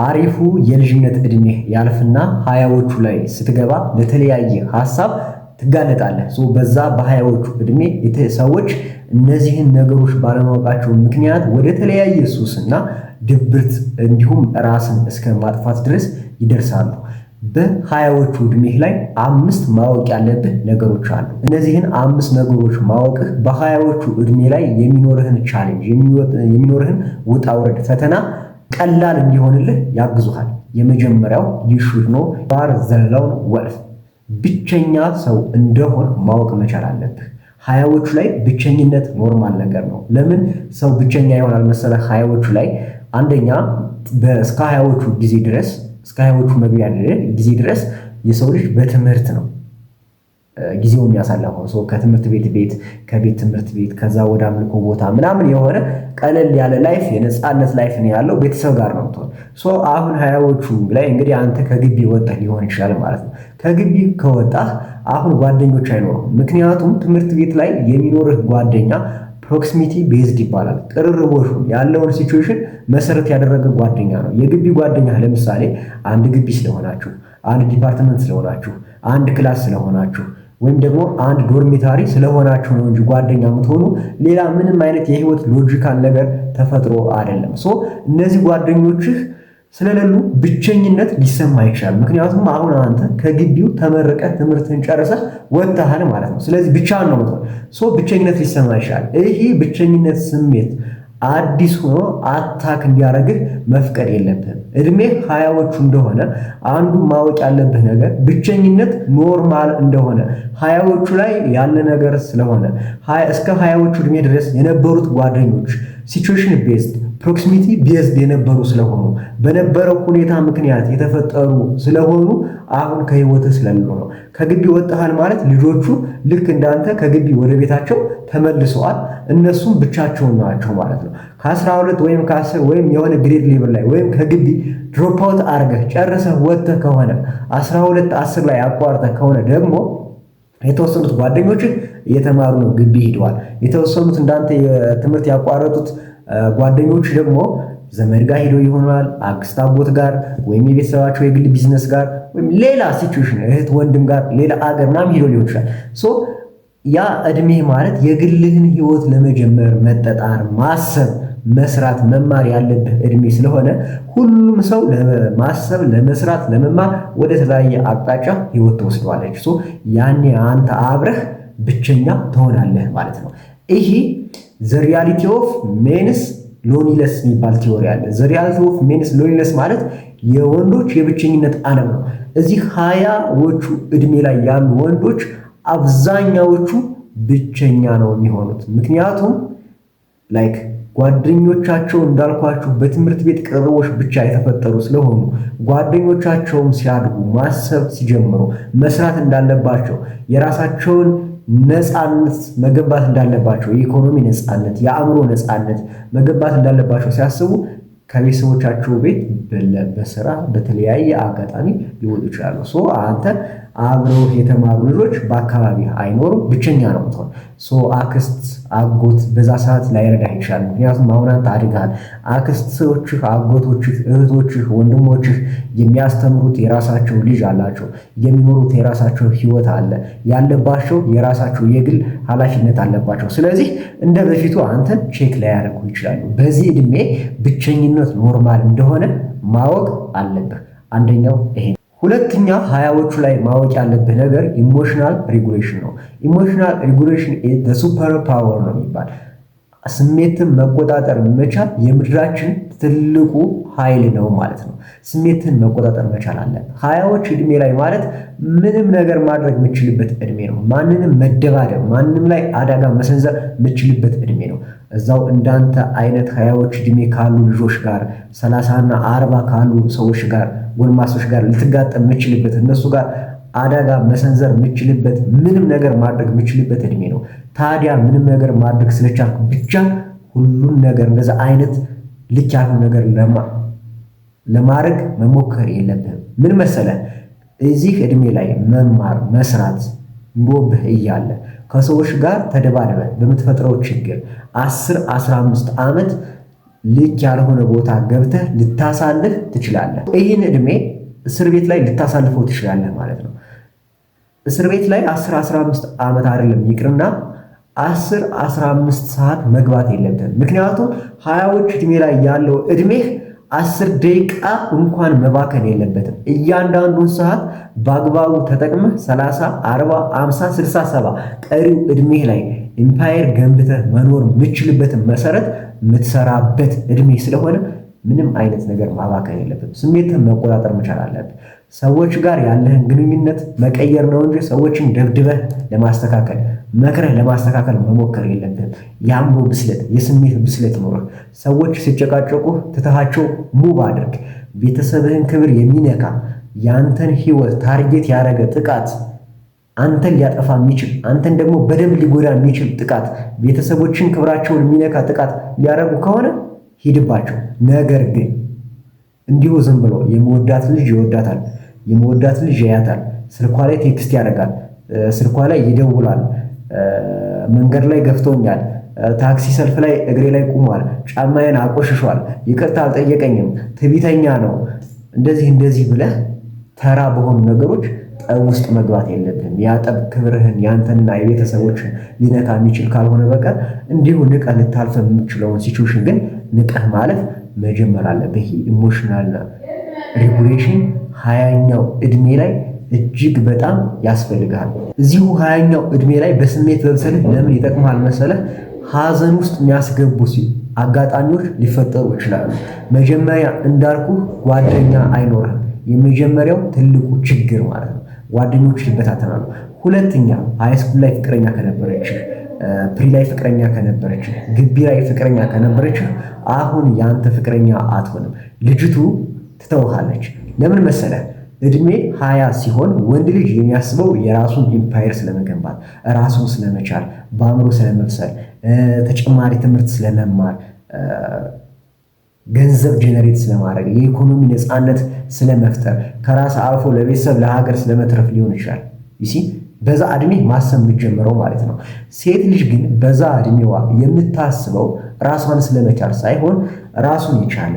አሪፉ የልጅነት እድሜህ ያልፍና 20ዎቹ ላይ ስትገባ ለተለያየ ሀሳብ ትጋለጣለህ። So በዛ በ20ዎቹ እድሜ ሰዎች እነዚህን ነገሮች ባለማወቃቸው ምክንያት ወደ ተለያየ ሱስና ድብርት እንዲሁም ራስን እስከ ማጥፋት ድረስ ይደርሳሉ። በ20ዎቹ እድሜህ ላይ አምስት ማወቅ ያለብህ ነገሮች አሉ። እነዚህን አምስት ነገሮች ማወቅህ በ20ዎቹ እድሜ ላይ የሚኖርህን challenge፣ የሚኖርህን ውጣ ውረድ፣ ፈተና ቀላል እንዲሆንልህ ያግዙሃል። የመጀመሪያው you should know you are the lone wolf፣ ብቸኛ ሰው እንደሆንክ ማወቅ መቻል አለብህ። 20ዎቹ ላይ ብቸኝነት normal ነገር ነው። ለምን ሰው ብቸኛ ይሆናል መሰለህ? 20ዎቹ ላይ አንደኛ እስከ 20ዎቹ ጊዜ ድረስ፣ እስከ 20ዎቹ መግቢያ ጊዜ ድረስ የሰው ልጅ በትምህርት ነው ጊዜው የሚያሳልፈው። So ከትምህርት ቤት ቤት፣ ከቤት ትምህርት ቤት፣ ከዛ ወደ አምልኮ ቦታ ምናምን የሆነ ቀለል ያለ life፣ የነፃነት life ነው ያለው። ቤተሰብ ጋር ነው የምትሆን። So አሁን 20ዎቹ ላይ እንግዲህ አንተ ከግቢ ወጥተህ ሊሆን ይችላል ማለት ነው። ከግቢ ከወጣህ አሁን ጓደኞች አይኖሩም። ምክንያቱም ትምህርት ቤት ላይ የሚኖርህ ጓደኛ proximity based ይባላል። ቅርርቦሹ ያለውን situation መሰረት ያደረገ ጓደኛ ነው። የግቢ ጓደኛ ለምሳሌ አንድ ግቢ ስለሆናችሁ፣ አንድ department ስለሆናችሁ፣ አንድ class ስለሆናችሁ ወይም ደግሞ አንድ dormitory ስለሆናችሁ ነው እንጂ ጓደኛ የምትሆኑ ሌላ ምንም አይነት የህይወት logical ነገር ተፈጥሮ አይደለም። So እነዚህ ጓደኞችህ ስለሌሉ ብቸኝነት ሊሰማ ይችላል። ምክንያቱም አሁን አንተ ከግቢው ተመርቀህ ትምህርትን ጨርሰህ ወጥተሃል ማለት ነው። ስለዚህ ብቻህን ነው የምትሆን። So ብቸኝነት ሊሰማ ይችላል። ይሄ ብቸኝነት ስሜት አዲስ ሆኖ attack እንዲያደርግህ መፍቀድ የለብህም። እድሜህ 20ዎቹ እንደሆነ አንዱ ማወቅ ያለብህ ነገር ብቸኝነት normal እንደሆነ፣ 20ዎቹ ላይ ያለ ነገር ስለሆነ፣ እስከ 20ዎቹ እድሜ ድረስ የነበሩት ጓደኞች situation based፣ proximity based የነበሩ ስለሆኑ፣ በነበረው ሁኔታ ምክንያት የተፈጠሩ ስለሆኑ አሁን ከህይወትህ ስለሌሉ ነው። ከግቢ ወጥተሃል ማለት ልጆቹ ልክ እንዳንተ ከግቢ ወደ ቤታቸው ተመልሰዋል። እነሱም ብቻቸውን ናቸው ማለት ነው። ከ12 ወይም ከ10 ወይም የሆነ grade level ላይ ወይም ከግቢ drop out አድርገህ ጨርሰህ ወጥተህ ከሆነ፣ 12 10 ላይ አቋርጠህ ከሆነ ደግሞ የተወሰኑት ጓደኞችህ እየተማሩ ነው፣ ግቢ ሂደዋል። የተወሰኑት እንዳንተ የትምህርት ያቋረጡት ጓደኞች ደግሞ ዘመድ ጋር ሄደው ይሆናል፣ አክስት አጎት ጋር ወይም የቤተሰባቸው የግል ቢዝነስ ጋር ወይም ሌላ situation እህት ወንድም ጋር ሌላ አገር ምናምን ሄደው ሊሆን ይችላል። So ያ እድሜ ማለት የግልህን ህይወት ለመጀመር መጣጣር፣ ማሰብ፣ መስራት፣ መማር ያለብህ እድሜ ስለሆነ ሁሉም ሰው ለማሰብ፣ ለመስራት፣ ለመማር ወደ ተለያየ አቅጣጫ ህይወት ትወስደዋለች። So ያኔ አንተ አብረህ ብቸኛ ትሆናለህ ማለት ነው። ይሄ the reality of men's loneliness የሚባል theory አለ። The reality of men's loneliness ማለት የወንዶች የብቸኝነት ዓለም ነው። እዚህ 20ዎቹ እድሜ ላይ ያሉ ወንዶች አብዛኛዎቹ ብቸኛ ነው የሚሆኑት። ምክንያቱም like ጓደኞቻቸው እንዳልኳችሁ በትምህርት ቤት ቅርርቦች ብቻ የተፈጠሩ ስለሆኑ፣ ጓደኞቻቸውም ሲያድጉ፣ ማሰብ ሲጀምሩ፣ መስራት እንዳለባቸው፣ የራሳቸውን ነፃነት መገንባት እንዳለባቸው፣ የኢኮኖሚ ነፃነት፣ የአእምሮ ነፃነት መገንባት እንዳለባቸው ሲያስቡ ከቤተሰቦቻቸው ቤት በስራ በተለያየ አጋጣሚ ሊወጡ ይችላሉ። So አንተ አብረው የተማሩ ልጆች በአካባቢ አይኖሩም፣ ብቸኛ ነው የምትሆን። So አክስት አጎት በዛ ሰዓት ላይረዳህ ይችላል። ምክንያቱም አሁን አንተ አድገሃል። አክስቶችህ፣ አጎቶችህ፣ እህቶችህ፣ ወንድሞችህ የሚያስተምሩት የራሳቸው ልጅ አላቸው። የሚኖሩት የራሳቸው ህይወት አለ። ያለባቸው የራሳቸው የግል ኃላፊነት አለባቸው። ስለዚህ እንደ በፊቱ አንተን check ላያደርጉ ይችላሉ። በዚህ እድሜ ብቸኝነት normal እንደሆነ ማወቅ አለብህ። አንደኛው ይሄ። ሁለተኛ 20ዎቹ ላይ ማወቅ ያለብህ ነገር emotional regulation ነው። Emotional regulation super power ነው የሚባል። ስሜትን መቆጣጠር መቻል የምድራችን ትልቁ ኃይል ነው ማለት ነው። ስሜትን መቆጣጠር መቻል አለብህ። 20ዎች እድሜ ላይ ማለት ምንም ነገር ማድረግ የምችልበት እድሜ ነው። ማንንም መደባደብ፣ ማንም ላይ አደጋ መሰንዘር የምችልበት እድሜ ነው። እዛው እንዳንተ አይነት 20ዎች እድሜ ካሉ ልጆች ጋር፣ 30ና 40 ካሉ ሰዎች ጋር፣ ጎልማሶች ጋር ልትጋጠም የምችልበት፣ እነሱ ጋር አደጋ መሰንዘር የምችልበት፣ ምንም ነገር ማድረግ የምችልበት እድሜ ነው። ታዲያ ምንም ነገር ማድረግ ስለቻልኩ ብቻ ሁሉን ነገር እንደዛ አይነት ልክ ያልሆነ ነገር ለማድረግ መሞከር የለብህም። ምን መሰለህ፣ እዚህ እድሜ ላይ መማር መስራት ኑሮብህ እያለ ከሰዎች ጋር ተደባድበህ በምትፈጥረው ችግር 10 15 ዓመት ልክ ያልሆነ ቦታ ገብተህ ልታሳልፍ ትችላለህ። ይህን እድሜ እስር ቤት ላይ ልታሳልፈው ትችላለህ ማለት ነው። እስር ቤት ላይ 10 15 ዓመት አይደለም ይቅርና 10 15 ሰዓት መግባት የለብህም። ምክንያቱም 20ዎች እድሜ ላይ ያለው እድሜህ 10 ደቂቃ እንኳን መባከን የለበትም። እያንዳንዱን ሰዓት በአግባቡ ተጠቅመህ 30፣ 40፣ 50፣ 60፣ 70 ቀሪው እድሜህ ላይ empire ገንብተህ መኖር የምትችልበትን መሰረት የምትሰራበት እድሜ ስለሆነ ምንም አይነት ነገር ማባከን የለብህም። ስሜትህን መቆጣጠር መቻል አለብህ። ሰዎች ጋር ያለህን ግንኙነት መቀየር ነው እንጂ ሰዎችን ደብድበህ ለማስተካከል፣ መክረህ ለማስተካከል መሞከር የለብህም። የአእምሮ ብስለት፣ የስሜት ብስለት ይኑርህ። ሰዎች ሲጨቃጨቁ ትተሃቸው move አድርግ። ቤተሰብህን ክብር የሚነካ፣ ያንተን ህይወት target ያደረገ ጥቃት፣ አንተን ሊያጠፋ የሚችል፣ አንተን ደግሞ በደንብ ሊጎዳ የሚችል ጥቃት፣ ቤተሰቦችን ክብራቸውን የሚነካ ጥቃት ሊያደርጉ ከሆነ ሂድባቸው። ነገር ግን እንዲሁ ዝም ብሎ የምወዳት ልጅ ይወዳታል፣ የምወዳት ልጅ ያያታል፣ ስልኳ ላይ text ያደርጋል፣ ስልኳ ላይ ይደውላል፣ መንገድ ላይ ገፍቶኛል፣ ታክሲ ሰልፍ ላይ እግሬ ላይ ቁሟል፣ ጫማዬን አቆሽሿል፣ ይቅርታ አልጠየቀኝም፣ ትዕቢተኛ ነው፣ እንደዚህ እንደዚህ ብለህ ተራ በሆኑ ነገሮች ጠብ ውስጥ መግባት የለብህም። ያ ጠብ ክብርህን ያንተንና የቤተሰቦችን ሊነካ የሚችል ካልሆነ በቀር እንዲሁ ንቀህ ልታልፍ የምትችለውን situation ግን ንቀህ ማለፍ መጀመር አለብህ። Emotional regulation 20ኛው እድሜ ላይ እጅግ በጣም ያስፈልግሃል። እዚሁ 20ኛው እድሜ ላይ በስሜት መብሰልህ ለምን ይጠቅምሃል መሰለህ? ሀዘን ውስጥ የሚያስገቡ አጋጣሚዎች ሊፈጠሩ ይችላሉ። መጀመሪያ እንዳልኩ ጓደኛ አይኖርህም። የመጀመሪያው ትልቁ ችግር ማለት ነው። ጓደኞች ይበታተናሉ። ሁለተኛ፣ high school ላይ ፍቅረኛ ከነበረች፣ pre ላይ ፍቅረኛ ከነበረች፣ ግቢ ላይ ፍቅረኛ ከነበረች አሁን ያንተ ፍቅረኛ አትሆንም። ልጅቱ ትተውሃለች። ለምን መሰለህ? እድሜ 20 ሲሆን ወንድ ልጅ የሚያስበው የራሱን empire ስለመገንባት፣ ራሱን ስለመቻል፣ በአእምሮ ስለመብሰል፣ ተጨማሪ ትምህርት ስለመማር፣ ገንዘብ generate ስለማድረግ፣ የኢኮኖሚ ነፃነት ስለመፍጠር፣ ከራስ አልፎ ለቤተሰብ፣ ለሀገር ስለመትረፍ ሊሆን ይችላል። You see፣ በዛ እድሜ ማሰብ የምትጀምረው ማለት ነው። ሴት ልጅ ግን በዛ እድሜዋ የምታስበው ራሷን ስለመቻል ሳይሆን ራሱን የቻለ፣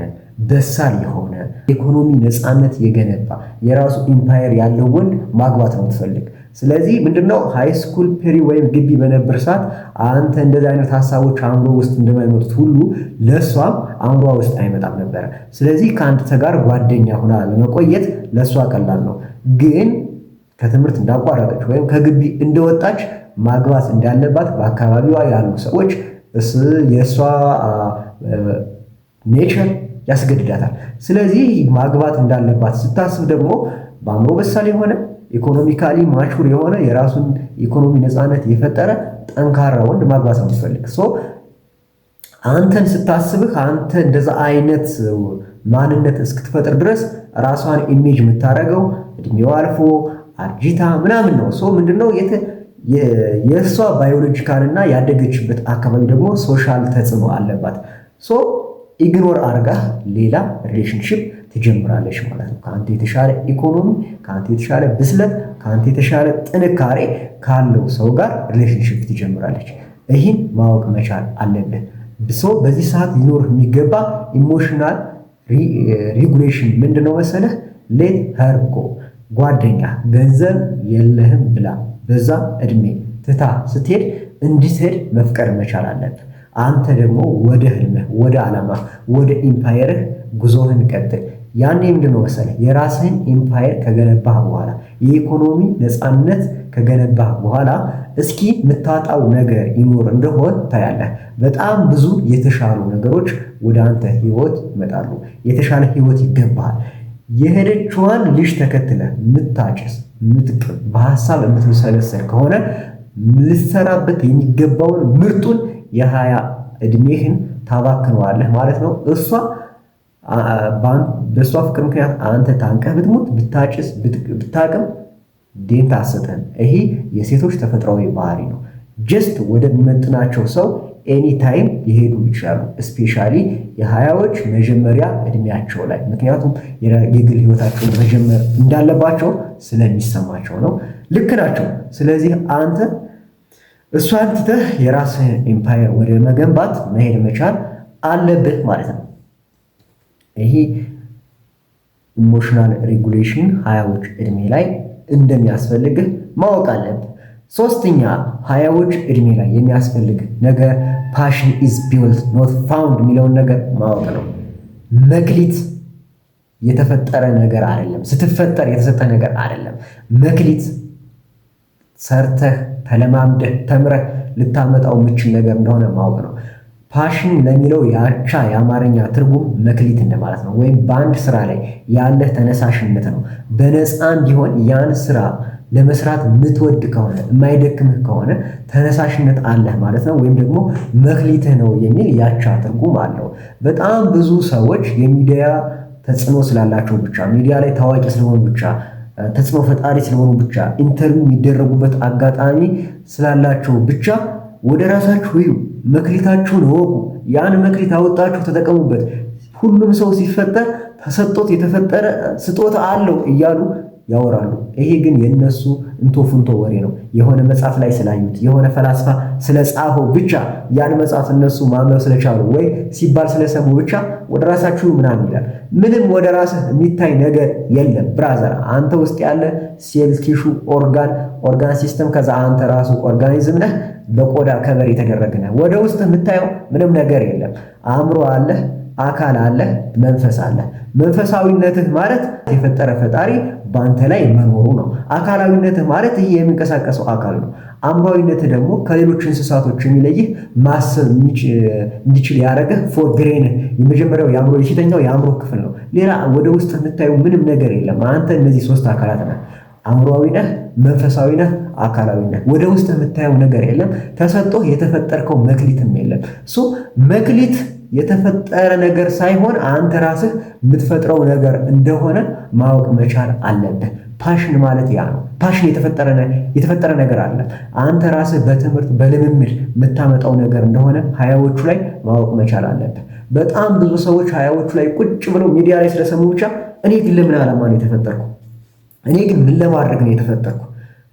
በሳል የሆነ፣ ኢኮኖሚ ነፃነት የገነባ፣ የራሱ empire ያለው ወንድ ማግባት ነው የምትፈልግ። ስለዚህ ምንድነው፣ high school pre ወይም ግቢ በነበር ሰዓት አንተ እንደዚህ አይነት ሀሳቦች አእምሮ ውስጥ እንደማይመጡት ሁሉ ለእሷም አእምሯ ውስጥ አይመጣም ነበረ። ስለዚህ ከአንተ ጋር ጓደኛ ሆና ለመቆየት ለእሷ ቀላል ነው። ግን ከትምህርት እንዳቋረጠች ወይም ከግቢ እንደወጣች ማግባት እንዳለባት በአካባቢዋ ያሉ ሰዎች፣ የእሷ nature ያስገድዳታል። ስለዚህ ማግባት እንዳለባት ስታስብ ደግሞ በአእምሮ በሳል የሆነ፣ economically mature የሆነ፣ የራሱን ኢኮኖሚ ነፃነት የፈጠረ ጠንካራ ወንድ ማግባት ነው የምትፈልግ። So አንተን ስታስብህ አንተ እንደዛ አይነት ማንነት እስክትፈጥር ድረስ ራሷን image የምታደርገው እድሜው አልፎ አርጅታ ምናምን ነው። So ምንድነው፣ የእሷ biological እና ያደገችበት አካባቢ ደግሞ social ተጽዕኖ አለባት። So ignore አርጋ ሌላ relationship ትጀምራለች ማለት ነው። ከአንተ የተሻለ ኢኮኖሚ፣ ከአንተ የተሻለ ብስለት፣ ከአንተ የተሻለ ጥንካሬ ካለው ሰው ጋር relationship ትጀምራለች። ይህን ማወቅ መቻል አለብህ። So በዚህ ሰዓት ሊኖርህ የሚገባ emotional regulation ምንድነው መሰለህ? Let her go። ጓደኛ ገንዘብ የለህም ብላ በዛ እድሜ ትታ ስትሄድ እንድትሄድ መፍቀድ መቻል አለብህ። አንተ ደግሞ ወደ ህልምህ፣ ወደ ዓላማህ፣ ወደ empire ህ ጉዞህን ቀጥል። ያኔ ምንድነው መሰለህ፣ የራስህን empire ከገነባህ በኋላ፣ የኢኮኖሚ ነፃነት ከገነባህ በኋላ እስኪ የምታጣው ነገር ይኖር እንደሆን ታያለህ። በጣም ብዙ የተሻሉ ነገሮች ወደ አንተ ህይወት ይመጣሉ። የተሻለ ህይወት ይገባሃል። የሄደችዋን ልጅ ተከትለህ የምታጨስ፣ የምትቅም፣ በሀሳብ የምትብሰለሰል ከሆነ ልትሰራበት የሚገባውን ምርጡን የ20 እድሜህን ታባክነዋለህ ማለት ነው። እሷ በእሷ ፍቅር ምክንያት አንተ ታንቀህ ብትሞት፣ ብታጭስ፣ ብታቅም ዴንታ አትሰጥህም። ይሄ የሴቶች ተፈጥሯዊ ባህሪ ነው። Just ወደሚመጥናቸው ሰው anytime ሊሄዱ ይችላሉ። Especially የ20ዎች መጀመሪያ እድሜያቸው ላይ፣ ምክንያቱም የግል ህይወታቸውን መጀመር እንዳለባቸው ስለሚሰማቸው ነው። ልክ ናቸው። ስለዚህ አንተ እሷን ትተህ የራስህን empire ወደ መገንባት መሄድ መቻል አለብህ ማለት ነው። ይሄ emotional regulation 20ዎች እድሜ ላይ እንደሚያስፈልግህ ማወቅ አለብህ። ሶስተኛ፣ 20ዎች እድሜ ላይ የሚያስፈልግህ ነገር passion is built, not found የሚለውን ነገር ማወቅ ነው። መክሊት የተፈጠረ ነገር አይደለም። ስትፈጠር የተሰጠ ነገር አይደለም። መክሊት ሰርተህ፣ ተለማምደህ፣ ተምረህ ልታመጣው የምትችል ነገር እንደሆነ ማወቅ ነው። Passion ለሚለው የአቻ የአማርኛ ትርጉም መክሊት እንደማለት ነው። ወይም በአንድ ስራ ላይ ያለህ ተነሳሽነት ነው። በነፃም ቢሆን ያን ስራ ለመስራት የምትወድ ከሆነ፣ የማይደክምህ ከሆነ ተነሳሽነት አለህ ማለት ነው። ወይም ደግሞ መክሊትህ ነው የሚል ያቻ ትርጉም አለው። በጣም ብዙ ሰዎች የሚዲያ ተጽዕኖ ስላላቸው ብቻ፣ ሚዲያ ላይ ታዋቂ ስለሆኑ ብቻ፣ ተጽዕኖ ፈጣሪ ስለሆኑ ብቻ፣ interview የሚደረጉበት አጋጣሚ ስላላቸው ብቻ፣ ወደ ራሳችሁ እዩ፣ መክሊታችሁን እወቁ። ያን መክሊት አውጥታችሁ ተጠቀሙበት። ሁሉም ሰው ሲፈጠር ተሰጥቶት የተፈጠረ ስጦታ አለው እያሉ ያወራሉ። ይሄ ግን የነሱ እንቶ ፍንቶ ወሬ ነው። የሆነ መጽሐፍ ላይ ስላዩት፣ የሆነ ፈላስፋ ስለጻፈው ብቻ፣ ያን መጽሐፍ እነሱ ማንበብ ስለቻሉ ወይ ሲባል ስለሰሙ ብቻ ወደ ራሳችሁ ምናምን ይላል። ምንም ወደ ራስህ የሚታይ ነገር የለም brother። አንተ ውስጥ ያለ cell፣ tissue፣ organ፣ organ system፣ ከዛ አንተ ራሱ organism ነህ። በቆዳ cover የተደረገ ነህ። ወደ ውስጥ የምታየው ምንም ነገር የለም። አእምሮ አለህ፣ አካል አለህ፣ መንፈስ አለህ። መንፈሳዊነትህ ማለት የፈጠረ ፈጣሪ በአንተ ላይ መኖሩ ነው። አካላዊነትህ ማለት ይህ የሚንቀሳቀሰው አካል ነው። አእምሯዊነትህ ደግሞ ከሌሎች እንስሳቶች የሚለይህ ማሰብ እንዲችል ያደረገህ forebrain የመጀመሪያው የአእምሮ የፊተኛው የአእምሮ ክፍል ነው። ሌላ ወደ ውስጥ የምታየው ምንም ነገር የለም። አንተ እነዚህ ሶስት አካላት ነህ። አእምሯዊ ነህ፣ መንፈሳዊ ነህ፣ አካላዊ ነህ። ወደ ውስጥ የምታየው ነገር የለም። ተሰጥቶህ የተፈጠርከው መክሊትም የለም። So መክሊት የተፈጠረ ነገር ሳይሆን አንተ ራስህ የምትፈጥረው ነገር እንደሆነ ማወቅ መቻል አለብህ። Passion ማለት ያ ነው። Passion የተፈጠረ ነገር አለ። አንተ ራስህ በትምህርት በልምምድ የምታመጣው ነገር እንደሆነ 20ዎቹ ላይ ማወቅ መቻል አለብህ። በጣም ብዙ ሰዎች 20ዎቹ ላይ ቁጭ ብለው ሚዲያ ላይ ስለሰሙ ብቻ እኔ ግን ለምን ዓላማ ነው የተፈጠርኩ? እኔ ግን ምን ለማድረግ ነው የተፈጠርኩ?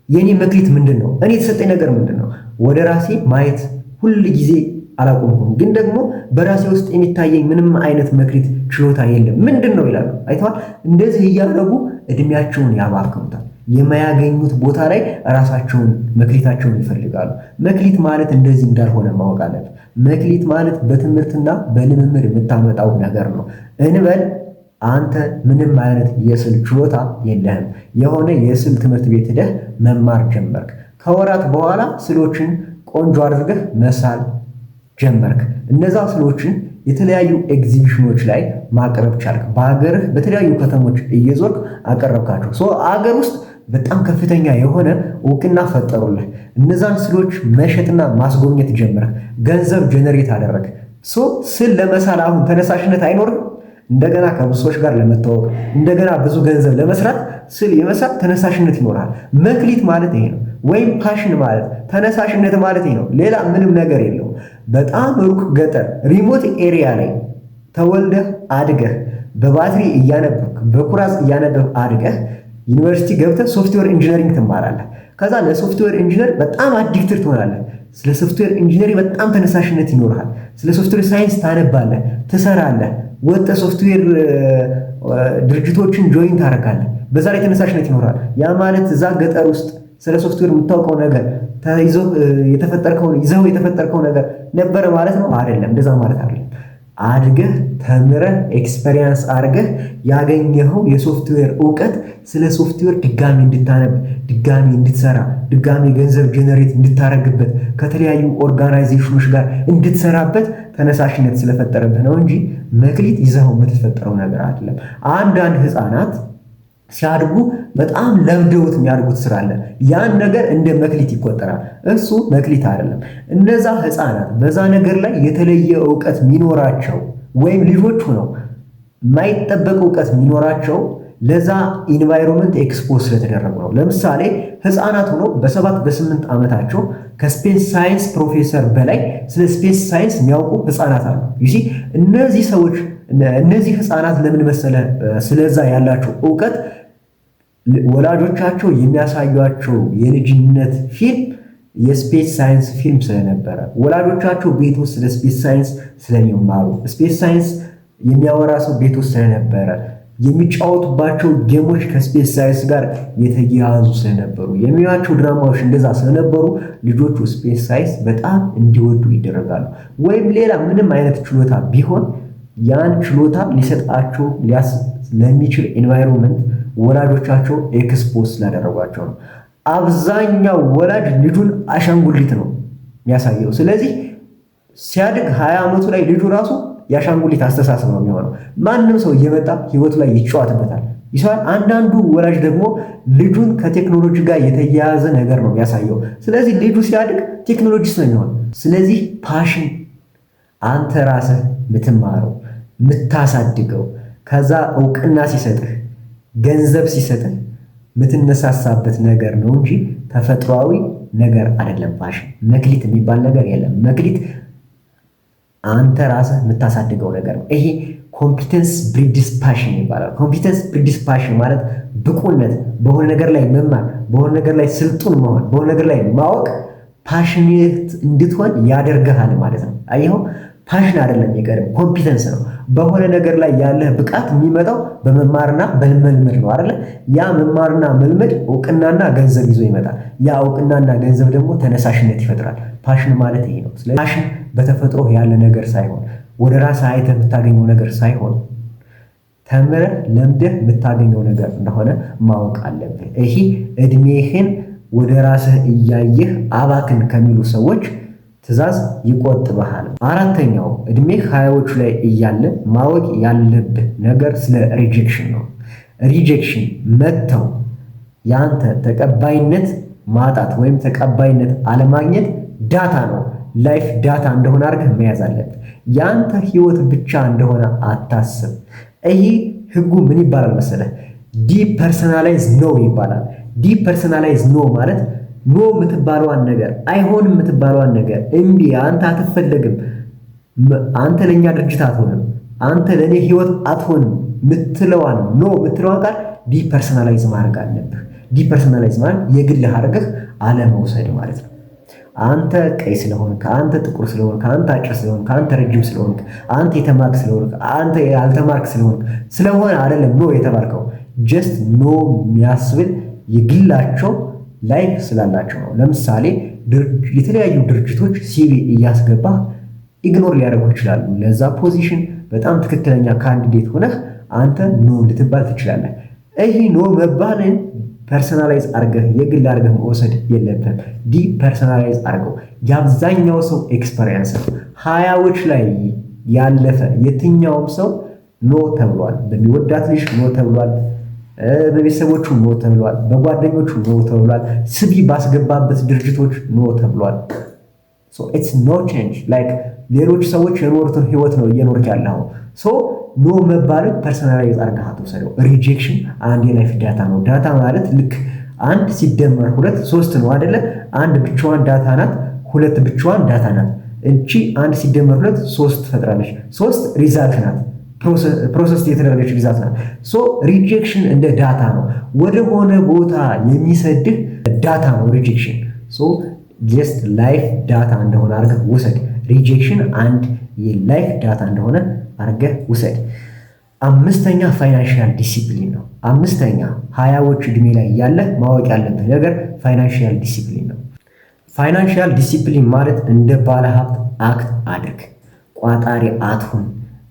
የእኔ መክሊት ምንድን ነው? እኔ የተሰጠኝ ነገር ምንድን ነው? ወደ ራሴ ማየት ሁል ጊዜ አላቆምኩም፣ ግን ደግሞ በራሴ ውስጥ የሚታየኝ ምንም አይነት መክሊት ችሎታ የለም። ምንድን ነው ይላሉ። አይተዋል። እንደዚህ እያደረጉ እድሜያቸውን ያባክኑታል። የማያገኙት ቦታ ላይ ራሳቸውን መክሊታቸውን ይፈልጋሉ። መክሊት ማለት እንደዚህ እንዳልሆነ ማወቅ አለብን። መክሊት ማለት በትምህርትና በልምምድ የምታመጣው ነገር ነው። እንበል አንተ ምንም አይነት የስዕል ችሎታ የለህም። የሆነ የስዕል ትምህርት ቤት ሄደህ መማር ጀመርክ። ከወራት በኋላ ስዕሎችን ቆንጆ አድርገህ መሳል ጀመርክ። እነዛ ስዕሎችን የተለያዩ ኤግዚቢሽኖች ላይ ማቅረብ ቻልክ። በሀገርህ በተለያዩ ከተሞች እየዞርክ አቀረብካቸው። So አገር ውስጥ በጣም ከፍተኛ የሆነ እውቅና ፈጠሩልህ። እነዛን ስዕሎች መሸጥና ማስጎብኘት ጀመርክ። ገንዘብ generate አደረግክ። So ስዕል ለመሳል አሁን ተነሳሽነት አይኖርም? እንደገና ከብዙ ሰዎች ጋር ለመተዋወቅ፣ እንደገና ብዙ ገንዘብ ለመስራት ስዕል የመሳል ተነሳሽነት ይኖራል። መክሊት ማለት ይሄ ነው። ወይም passion ማለት፣ ተነሳሽነት ማለት ይሄ ነው። ሌላ ምንም ነገር የለውም። በጣም ሩቅ ገጠር remote area ላይ ተወልደህ አድገህ፣ በባትሪ እያነበብክ፣ በኩራዝ እያነበብክ አድገህ ዩኒቨርሲቲ ገብተህ software engineering ትማራለህ። ከዛ ለ software engineer በጣም addicted ትሆናለህ። ስለ software engineering በጣም ተነሳሽነት ይኖርሃል። ስለ software science ታነባለህ፣ ትሰራለህ። ወጥተህ ሶፍትዌር ድርጅቶችን join ታደርጋለህ። በዛ ላይ ተነሳሽነት ይኖራል። ያ ማለት እዛ ገጠር ውስጥ ስለ ሶፍትዌር የምታውቀው ነገር ይዘው የተፈጠርከው ነገር ነበረ ማለት ነው? አይደለም። እንደዛ ማለት አይደለም። አድገህ፣ ተምረህ፣ experience አድርገህ ያገኘኸው የሶፍትዌር እውቀት ስለ ሶፍትዌር ድጋሚ እንድታነብ፣ ድጋሚ እንድትሰራ፣ ድጋሚ ገንዘብ generate እንድታረግበት፣ ከተለያዩ organization ኖች ጋር እንድትሰራበት ተነሳሽነት ስለፈጠረብህ ነው እንጂ መክሊት ይዘኸው የምትፈጠረው ነገር አይደለም። አንዳንድ ህፃናት ሲያድጉ በጣም ለምደውት የሚያድጉት ስራ አለ። ያን ነገር እንደ መክሊት ይቆጠራል። እሱ መክሊት አይደለም። እነዛ ህፃናት በዛ ነገር ላይ የተለየ እውቀት የሚኖራቸው ወይም ልጆች ሆነው የማይጠበቅ እውቀት የሚኖራቸው ለዛ environment expose ስለተደረጉ ነው። ለምሳሌ ህፃናት ሆነው በ7 በ8 ዓመታቸው ከ space science ፕሮፌሰር በላይ ስለ space science የሚያውቁ ህፃናት አሉ። You see፣ እነዚህ ሰዎች፣ እነዚህ ህፃናት ለምን መሰለ ስለዛ ያላቸው እውቀት? ወላጆቻቸው የሚያሳዩቸው የልጅነት ፊልም፣ የ space science ፊልም ስለነበረ፣ ወላጆቻቸው ቤት ውስጥ ስለ space science ስለሚማሩ፣ space science የሚያወራ ሰው ቤት ውስጥ ስለነበረ፣ የሚጫወቱባቸው game ኦች ከ space science ጋር የተያያዙ ስለነበሩ፣ የሚያዩዋቸው ድራማዎች እንደዛ ስለነበሩ ልጆቹ space science በጣም እንዲወዱ ይደረጋሉ። ወይም ሌላ ምንም አይነት ችሎታ ቢሆን ያን ችሎታ ሊሰጣቸው ለሚችል environment ወላጆቻቸው expose ስላደረጓቸው ነው። አብዛኛው ወላጅ ልጁን አሻንጉሊት ነው የሚያሳየው። ስለዚህ ሲያድግ 20 ዓመቱ ላይ ልጁ ራሱ የአሻንጉሊት አስተሳሰብ ነው የሚሆነው። ማንም ሰው እየመጣ ህይወቱ ላይ ይጫወትበታል። ይሰዋል። አንዳንዱ ወላጅ ደግሞ ልጁን ከቴክኖሎጂ ጋር የተያያዘ ነገር ነው የሚያሳየው። ስለዚህ ልጁ ሲያድግ technologist ነው የሚሆነው። ስለዚህ passion አንተ ራስህ የምትማረው፣ የምታሳድገው፣ ከዛ እውቅና ሲሰጥህ፣ ገንዘብ ሲሰጥህ የምትነሳሳበት ነገር ነው እንጂ ተፈጥሯዊ ነገር አይደለም። Passion መክሊት የሚባል ነገር የለም። መክሊት አንተ ራስህ የምታሳድገው ነገር ነው። ይሄ competence breeds passion ይባላል። Competence breeds passion ማለት ብቁነት፣ በሆነ ነገር ላይ መማር፣ በሆነ ነገር ላይ ስልጡን መሆን፣ በሆነ ነገር ላይ ማወቅ passionate እንድትሆን ያደርግሃል ማለት ነው። አየኸው፣ passion አይደለም የሚቀድም፣ competence ነው። በሆነ ነገር ላይ ያለህ ብቃት የሚመጣው በመማርና በመልመድ ነው አይደለ? ያ መማርና መልመድ እውቅናና ገንዘብ ይዞ ይመጣል። ያ እውቅናና ገንዘብ ደግሞ ተነሳሽነት ይፈጥራል። Passion ማለት ይሄ ነው። ስለዚህ passion በተፈጥሮ ያለ ነገር ሳይሆን፣ ወደ ራስህ አይተህ የምታገኘው ነገር ሳይሆን፣ ተምረህ ለምደህ የምታገኘው ነገር እንደሆነ ማወቅ አለብህ። ይሄ እድሜህን ወደ ራስህ እያየህ አባክን ከሚሉ ሰዎች ትዕዛዝ ይቆጥብሃል። አራተኛው እድሜህ 20ዎቹ ላይ እያለ ማወቅ ያለብህ ነገር ስለ rejection ነው። Rejection መተው፣ የአንተ ተቀባይነት ማጣት ወይም ተቀባይነት አለማግኘት data ነው። Life data እንደሆነ አድርገህ መያዝ አለብህ። የአንተ ህይወት ብቻ እንደሆነ አታስብ። ይሄ ህጉ ምን ይባላል መሰለህ? Depersonalize no ይባላል። Depersonalize no ማለት no የምትባለዋን ነገር፣ አይሆንም የምትባለዋን ነገር፣ እምቢ፣ አንተ አትፈለግም፣ አንተ ለእኛ ድርጅት አትሆንም፣ አንተ ለእኔ ህይወት አትሆንም ምትለዋን፣ no ምትለዋን ቃል depersonalize ማድረግ አለብህ። Depersonalize ማለት የግልህ አድርገህ አለመውሰድ ማለት ነው። አንተ ቀይ ስለሆንክ፣ አንተ ጥቁር ስለሆንክ፣ አንተ አጭር ስለሆንክ፣ አንተ ረጅም ስለሆንክ፣ አንተ የተማርክ ስለሆንክ፣ አንተ ያልተማርክ ስለሆንክ ስለሆነ አይደለም no የተባልከው። Just no የሚያስብል የግላቸው life ስላላቸው ነው። ለምሳሌ የተለያዩ ድርጅቶች CV እያስገባህ ignore ሊያደርጉ ይችላሉ። ለዛ position በጣም ትክክለኛ candidate ሆነህ አንተ no ልትባል ትችላለህ። ይህ no መባልን personalize አድርገህ፣ የግል አድርገህ መውሰድ የለብህም። Depersonalize አድርገው። የአብዛኛው ሰው experience ነው። 20ዎች ላይ ያለፈ የትኛውም ሰው no ተብሏል። በሚወዳት ልጅ no ተብሏል። በቤተሰቦቹ no ተብሏል። በጓደኞቹ no ተብሏል። CV ባስገባበት ድርጅቶች no ተብሏል። It's no change, like ሌሎች ሰዎች የኖሩትን ህይወት ነው እየኖርክ ያለው። So no መባልን personalize አድርገህ አትውሰደው። Rejection አንድ የ life data ነው። Data ማለት ልክ አንድ ሲደመር ሁለት ሶስት ነው አይደለ? አንድ ብቻዋን data ናት። ሁለት ብቻዋን data ናት። እቺ አንድ ሲደመር ሁለት ሶስት ትፈጥራለች። ሶስት result ናት። Process የተደረገች result ናት። So rejection እንደ data ነው። ወደሆነ ቦታ የሚሰድህ data ነው rejection። So just life data እንደሆነ አድርገህ ውሰድ። Rejection አንድ የ life data እንደሆነ አድርገህ ውሰድ። አምስተኛ financial discipline ነው። አምስተኛ 20ዎቹ ዕድሜ ላይ ያለህ ማወቅ ያለብህ ነገር financial discipline ነው። Financial discipline ማለት እንደ ባለሀብት act አድርግ። ቋጣሪ አትሁን፣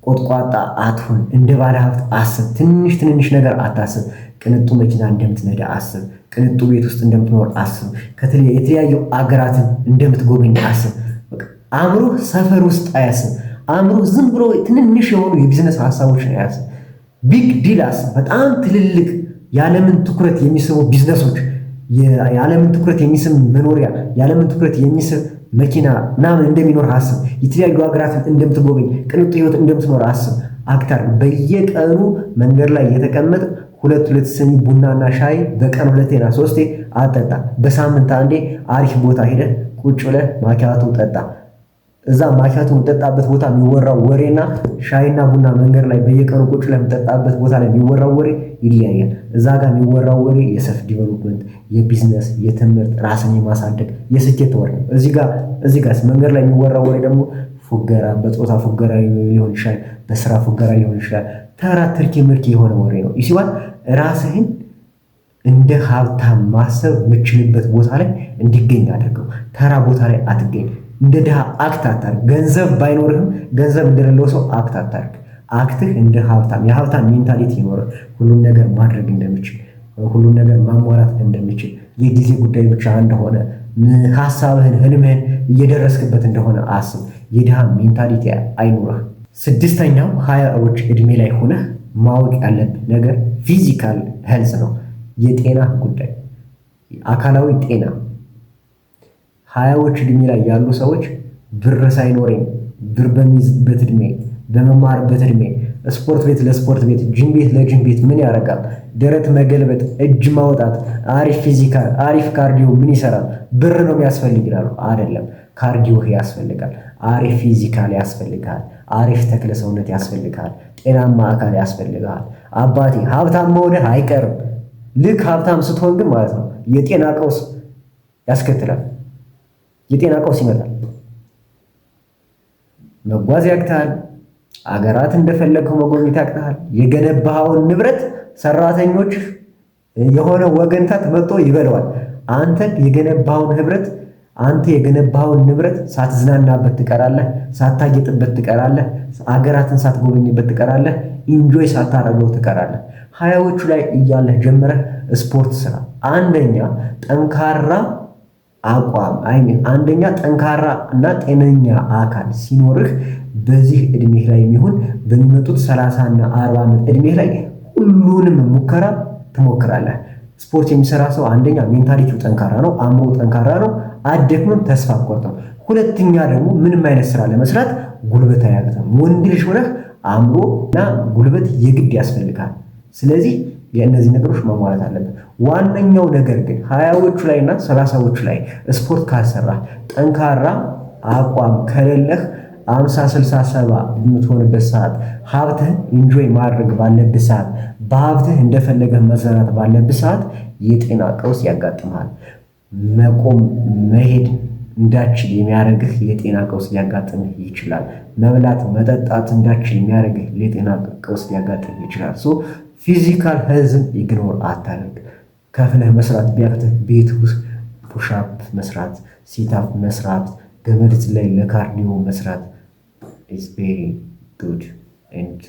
ቆጥቋጣ አትሁን። እንደ ባለሀብት አስብ። ትንሽ ትንንሽ ነገር አታስብ። ቅንጡ መኪና እንደምትነዳ አስብ። ቅንጡ ቤት ውስጥ እንደምትኖር አስብ። የተለያዩ አገራትን እንደምትጎበኝ አስብ። አእምሮህ ሰፈር ውስጥ አያስብ። አእምሮህ ዝም ብሎ ትንንሽ የሆኑ የቢዝነስ ሀሳቦችን አያስብ። Big deal አስብ። በጣም ትልልቅ የዓለምን ትኩረት የሚስቡ ቢዝነሶች፣ የዓለምን ትኩረት የሚስብ መኖሪያ፣ የዓለምን ትኩረት የሚስብ መኪና ምናምን እንደሚኖር አስብ። የተለያዩ ሀገራትን እንደምትጎበኝ፣ ቅንጡ ህይወት እንደምትኖር አስብ። Act አርግ። በየቀኑ መንገድ ላይ የተቀመጠ ሁለት ሁለት ስኒ ቡናና ሻይ በቀን ሁለቴና ሶስቴ አትጠጣ። በሳምንት አንዴ አሪፍ ቦታ ሄደህ ቁጭ ብለህ ማኪያቶ ጠጣ። እዛ ማኪያቶ የምጠጣበት ቦታ የሚወራው ወሬና ሻይና ቡና መንገድ ላይ በየቀኑ ቁጭ ለምጠጣበት ቦታ ላይ የሚወራው ወሬ ይለያያል። እዛ ጋር የሚወራው ወሬ የ self development፣ የ business፣ የትምህርት፣ ራስን የማሳደግ፣ የስኬት ወሬ ነው። እዚህ ጋር መንገድ ላይ የሚወራው ወሬ ደግሞ ፉገራ፣ በጾታ ፉገራ ሊሆን ይችላል፣ በስራ ፉገራ ሊሆን ይችላል። ተራ ትርኪ ምርኪ የሆነ ወሬ ነው። You see what? ራስህን እንደ ሀብታም ማሰብ የምችልበት ቦታ ላይ እንዲገኝ አድርገው። ተራ ቦታ ላይ አትገኝ። እንደ ድሃ act አታርግ። ገንዘብ ባይኖርህም ገንዘብ እንደሌለው ሰው act አታርግ። Act ህ እንደ ሀብታም፣ የሀብታም mentality ይኖርህ። ሁሉን ነገር ማድረግ እንደምችል፣ ሁሉን ነገር ማሟላት እንደምችል፣ የጊዜ ጉዳይ ብቻ እንደሆነ፣ ሀሳብህን ህልምህን እየደረስክበት እንደሆነ አስብ። የድሃ mentality አይኑርህ። ስድስተኛው 20ዎች እድሜ ላይ ሆነህ ማወቅ ያለብህ ነገር physical health ነው። የጤና ጉዳይ፣ አካላዊ ጤና። 20ዎች እድሜ ላይ ያሉ ሰዎች ብር ሳይኖረኝ፣ ብር በሚይዝበት እድሜ፣ በመማርበት እድሜ ስፖርት ቤት ለስፖርት ቤት፣ ጂም ቤት ለጂም ቤት ምን ያደርጋል? ደረት መገልበጥ፣ እጅ ማውጣት፣ አሪፍ physical፣ አሪፍ cardio ምን ይሰራል? ብር ነው የሚያስፈልግ ይላሉ። አይደለም። Cardio ያስፈልጋል። አሪፍ physical ያስፈልጋል። አሪፍ ተክለ ሰውነት ያስፈልጋል። ጤናማ አካል ያስፈልጋል። አባቴ፣ ሀብታም መሆንህ አይቀርም። ልክ ሀብታም ስትሆን ግን ማለት ነው የጤና ቀውስ ያስከትላል። የጤና ቀውስ ይመጣል። መጓዝ ያቅትሃል። አገራት እንደፈለግከው መጎብኘት ያቅትሃል። የገነባኸውን ንብረት ሰራተኞች የሆነ ወገንታት መጥቶ ይበለዋል። አንተ የገነባኸውን ንብረት ሳትዝናናበት ትቀራለህ፣ ሳታጌጥበት ትቀራለህ፣ አገራትን ሳትጎበኝበት ትቀራለህ፣ enjoy ሳታረገው ትቀራለህ። 20ዎቹ ላይ እያለህ ጀምረህ ስፖርት ስራ። አንደኛ ጠንካራ አቋም፣ I mean አንደኛ ጠንካራ እና ጤነኛ አካል ሲኖርህ በዚህ እድሜህ ላይ የሚሆን በሚመጡት 30 እና 40 ዓመት እድሜህ ላይ ሁሉንም ሙከራ ትሞክራለህ። ስፖርት የሚሰራ ሰው አንደኛ mentality ው ጠንካራ ነው፣ አእምሮ ጠንካራ ነው፣ አትደክምም፣ ተስፋ አትቆርጥም። ሁለተኛ ደግሞ ምንም አይነት ስራ ለመስራት ጉልበት አያቅትም። ወንድ ልጅ ሆነህ አእምሮ እና ጉልበት የግድ ያስፈልጋል። ስለዚህ የእነዚህ ነገሮች ማሟላት አለብን። ዋነኛው ነገር ግን 20ዎቹ ላይ እና 30ዎቹ ላይ ስፖርት ካልሰራህ፣ ጠንካራ አቋም ከሌለህ፣ 50፣ 60፣ 70 የምትሆንበት ሰዓት፣ ሀብትህን enjoy ማድረግ ባለብህ ሰዓት፣ በሀብትህ እንደፈለገህ መዝናናት ባለብህ ሰዓት የጤና ቀውስ ያጋጥምሃል። መቆም መሄድ እንዳትችል የሚያደርግህ የጤና ቀውስ ሊያጋጥምህ ይችላል። መብላት መጠጣት እንዳትችል የሚያደርግህ የጤና ቀውስ ሊያጋጥምህ ይችላል። So physical health ን ignore አታድርግ። ከፍለህ መስራት ቢያቅትህ ቤት ውስጥ push up መስራት፣ sit up መስራት፣ ገመድ ዝላይ ለ cardio መስራት is very good and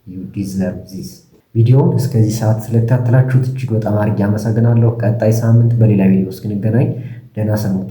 you deserve this። ቪዲዮውን እስከዚህ ሰዓት ስለተከታተላችሁት እጅግ በጣም አድርጌ አመሰግናለሁ። ቀጣይ ሳምንት በሌላ ቪዲዮ እስክንገናኝ ደህና ሰንብቱ።